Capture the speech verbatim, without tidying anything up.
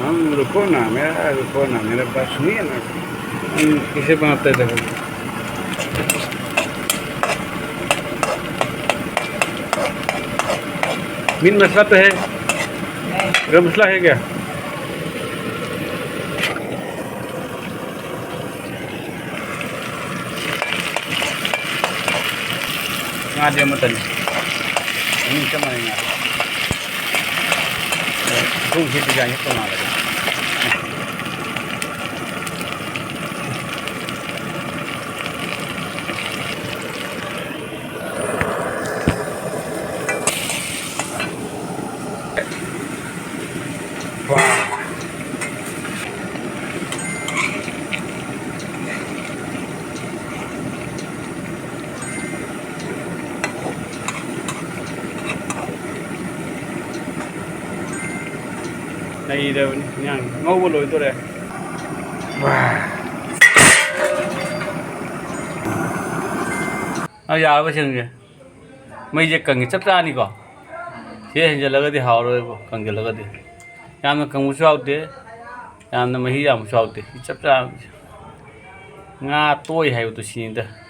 हम रुको ना, मेरा रुको ना, मेरा बात सुनिए ना। हम किसे बनाते थे? मीट मसाला तो है, गरम मसाला है क्या? ꯉꯥꯗꯤ ꯑꯃꯠꯇꯅꯤ꯫ ꯃꯃꯤꯡ ꯆꯞ ꯃꯥꯟꯅꯩ ꯉꯥꯗꯤ꯫ ꯑꯗꯣ ꯊꯣꯡ ꯍꯦꯛ design ꯍꯦꯛ ꯇꯣꯉꯥꯜꯂꯦ꯫ ꯋꯥ꯫ ꯅꯩꯔꯕꯅꯤ ꯏꯟꯖꯥꯡ ꯉꯧꯕ ꯂꯣꯏꯗꯣꯔꯦ꯫ ꯋꯥ꯫ ꯑ, ꯌꯥꯔꯕ ꯁꯦꯝꯁꯦ꯫ ꯃꯩꯁꯦ ꯀꯪꯉꯤ ꯆꯞ ꯆꯥꯅꯤꯀꯣ꯫ ꯁꯤ ꯍꯦꯟꯖꯜꯂꯒꯗꯤ ꯍꯥꯎꯔꯣꯏꯕ, ꯀꯪꯁꯤꯜꯂꯒꯗꯤ꯫ ꯌꯥꯝꯅ ꯀꯪꯕꯁꯨ ꯍꯥꯎꯇꯦ, ꯌꯥꯝꯅ ꯃꯍꯤ ꯌꯥꯝꯕꯁꯨ ꯍꯥꯎꯇꯦ꯫ ꯁꯤ ꯆꯞ ꯆꯥꯕꯅꯤ꯫ ꯉꯥ ꯇꯣꯏ ꯍꯥꯏꯕꯗꯨ ꯁꯤꯅꯤꯗ꯫